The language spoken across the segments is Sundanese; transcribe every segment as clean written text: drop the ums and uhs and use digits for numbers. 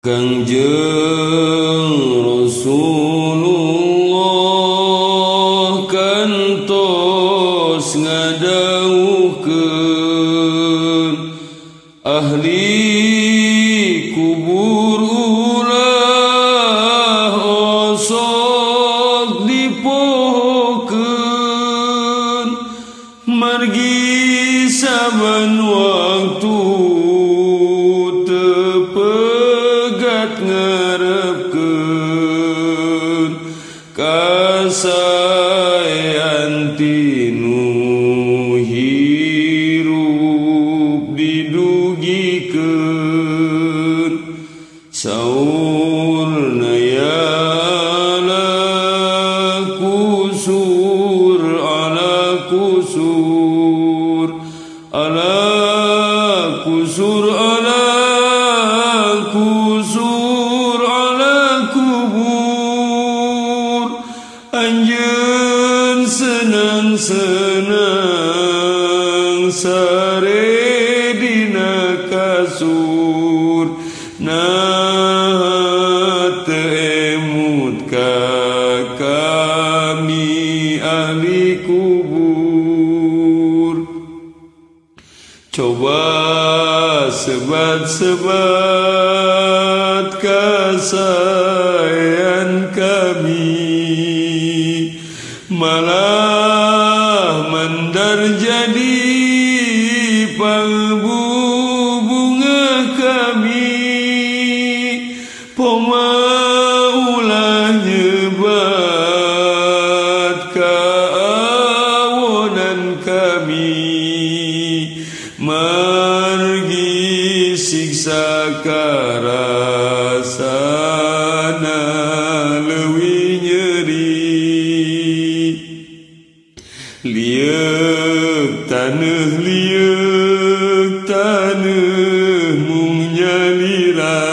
Kangjeng Rasulullah kantos ngadawuhkeun ahli kubur ulah osok dipohokeun margi saban waktu tepegat ngarepkeun kasaean tinu hirup didugikeun saurna ya la kusur ala kusur ala kusur ala kusur ala kubur anjeun senang-senang sare dina kasur nah teu emut ka kami ahli kubur. Coba sebat-sebat kasayan kami malah mandar jadi pangbubunga kami poma ulah nyebat kaawonan kami margi siksa karasana leuwih nyeri lieuk taneuh mung nyalira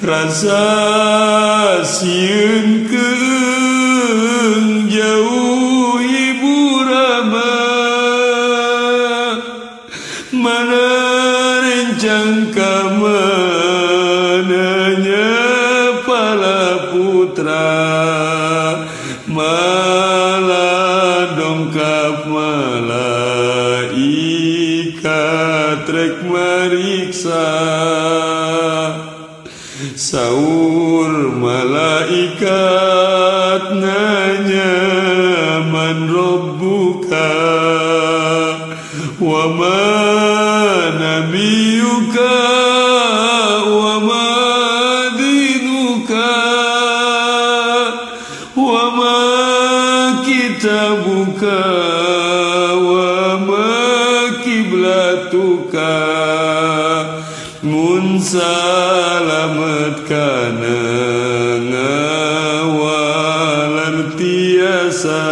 rasa sieun keung jauh ibu rama mana rencang kamananya pala putra malah dongkap malaikat rek mariksa saur malaikat nanya man rabbuka wa ma nabiyuka wa ma dinuka wa ma kitabuka wa ma kiblatuka mun salamet kana ngawalan tiasa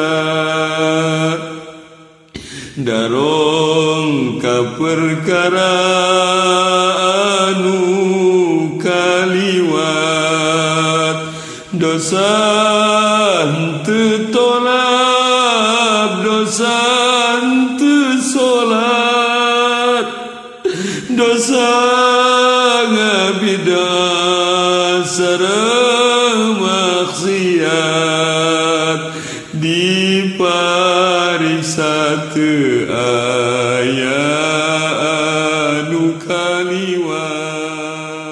darong ka perkara anu kaliwat dosa henteu tolap dosa henteu salat dosa ngabidah sareng maksiat dipariksa teu aya anu kaliwat.